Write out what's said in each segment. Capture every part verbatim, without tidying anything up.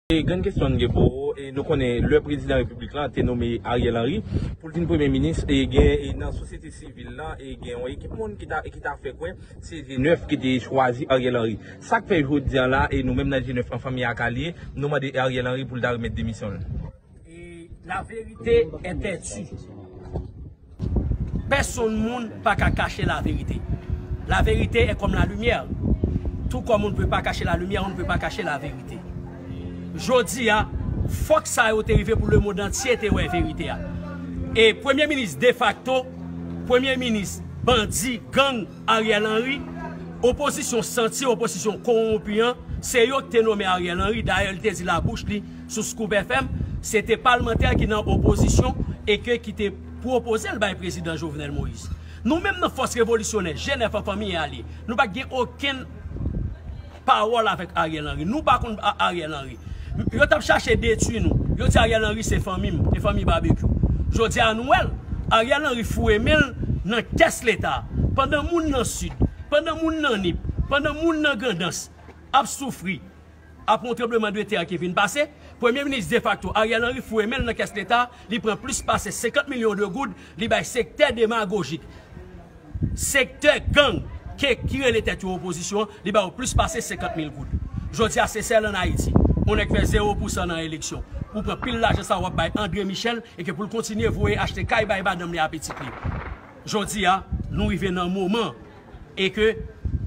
E grenn kesyon n gen pou ou, e nou konnen lè prezidan repiblik lan te nome Ariel Henry pou l vin premye minis, e gen, e nan sosyete sivil lan, e gen yon ekip moun ki ta, ki ta fè kwè se G nèf ki te chwazi Ariel Henry. Sa k fè jodi a la, e nou menm nan G nèf an fanmi ak alye, nou mande Ariel Henry pou l ta remèt demisyon l. Et la vérité est têtue. Pèsonn moun pa ka kache laverite. La vérité est comme la lumière. Tout comme on ne peut pas cacher la lumière, on ne peut pas cacher la vérité. Jodi a, fòk sa yo te rive pou lemonn antye te wè verite a. E premye minis defakto, premye minis bandi, gang, Ariel Henry, opozisyon santi, opozisyon kowonpi an, se yo ki te nonmen Ariel Henry. Dayè, li te di labouch li sou Scoop F M, se te palmantè ki nan opozisyon e ke ki te pwopoze l bay prezidan Jovenel Moïse. Nou menm nan fòs revolisyonè, G nèf an fanmi e alye, nou pa t gen okenn pawòl avèk Ariel Henry. Nou pa konn A-, Ariel Henry. Yo t ap chache detwi nou. Yo di Ariel Henry se fanmi m, e fanmi Babekyou. Jodi a nou wè l, Ariel Henry foure men l nan kès Leta. Pandan moun nan Sid, pandan moun nan Nip, pandan moun nan Grandans ap soufri, apre yon tranblemanntè ki vin pase, premye minis defakto Ariel Henry foure men l nan kès Leta, li pran plis pase senkant milyon de goud, li bay sektè demagojik, sektè gang ke, ki rele tèt yo opozisyon, li ba yo plis pase senkant mil goud. Jodi a, se sèl ann Ayiti, yon nèg fè zewo pousan nan eleksyon, ou pran pil lajan sa w ap bay André Michel e ke pou l kontinye voye achte kay bay madanm li a pitit li. Jodi a, nou rive nan moman e ke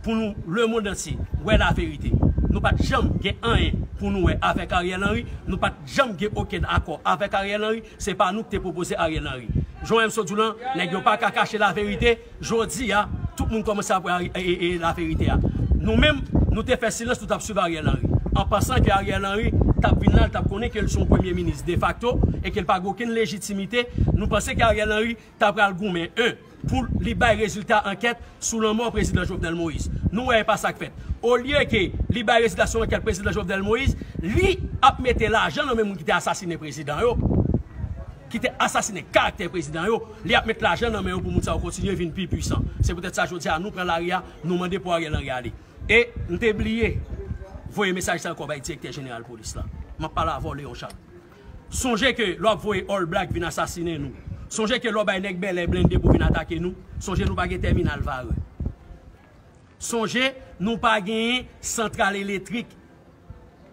pou nou, lemonn antye wè laverite. Nou pa t janm gen anyen pou nou wè avèk Ariel Henry, nou pa t janm gen okenn akò avèk Ariel Henry, se pa nou ki te pwopoze Ariel Henry. Jan M. Sodou lan, nèg yo pa ka kache laverite, jodi a, tout moun kòmanse ap wè Ari-, e, e, e, laverite a. Nou menm, nou te fè silans, nou t ap swiv Ariel Henry. An pansan ke Ariel Henry t ap vin la, l t ap konnen ke l se yon premye minis defakto e ke l pa gen okenn lejitimite, nou panse ke Ariel Henry ta pral goumen, en, pou li bay rezilta ankèt sou lanmò prezidan Jovenel Moïse. Nou wè e pa sa k fèt. Olye ke li bay rezilta sou ankèt prezidan Jovenel Moïse, li ap mete lajan nan men moun ki te asasinen prezidan yo, ki te asasinen karaktè prezidan yo, li ap met lajan nan men yo pou moun sa yo kontinye vin pi pwisan. Se poutèt sa jodi a nou pran lari a, nou mande pou Ariel Henry ale. E m te bliye voye mesaj sa ankò bay direktè jeneral polis la. M ap pale avè w, Léon Charles. Sonje ke lè w ap voye All Black vin asasinen nou, sonje ke lè w bay nèg bèlè blende pou vin atake nou, sonje nou pa gen tèminal Varreux. Sonje nou pa genyen santral elektrik.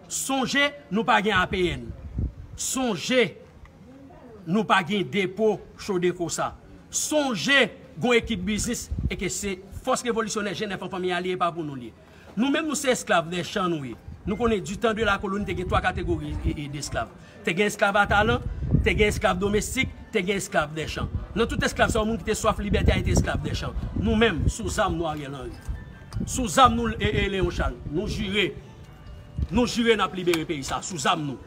Sonje nou pa gen A P N. Sonje nou pa gen depo Codecosa. Sonje gon ekip biznis e ke se fòs revolisyonè G nèf an fanmi alye, e pa pou nou li ye. Nou menm, nou se esklav dè chan nou ye. Nou konnen du temps de la colonie te gen twa kategori e, e, desklav. Te gen esklav a talan, te gen esklav domestik, te gen esklav dè chan. Nan tout esklav sa yo, moun ki te swaf libète a te esklav dè chan. Nou menm, sou zam nou, Ariel Henry. Sou zam nou, e, e, Léon Charles. Nou jire. Nou jire n ap libere peyi sa, sou zam nou.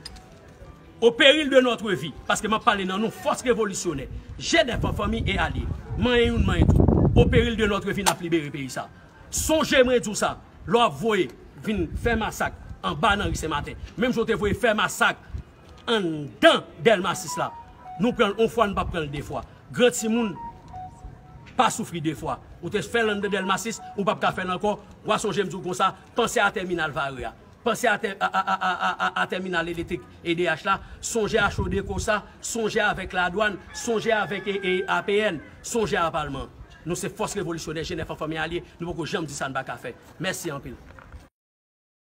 Au péril de notre vie, paske m ap pale nan non fòs revolisyonè, G nèf an fanmi e alye, manyen youn, manyen tout. Au péril de notre vie, n ap libere peyi sa. Sonje mwen di w sa, lè w ap voye vin fè masak anba nan ri Senmaten, menm jan w te voye fè masak anndan Dèlma sis la, nou pran l yon fwa, nou p ap pran l de fwa. Gran timoun pa soufri de fwa. Ou te fè l anndan Dèlma sis, ou p ap ka fè l ankò. W a sonje m di w konsa, panse a tèminal Varreux a. Panse a tè-, a, a tèminal elektrik E D H la, sonje a Codecosa, sonje avèk ladwàn, sonje avèk, e, e, A P N, sonje a palman. Nou se fòs revolisyonè, G nèf an fanmi alye, nou poko janm di sa n pa ka fè. Mèsi anpil.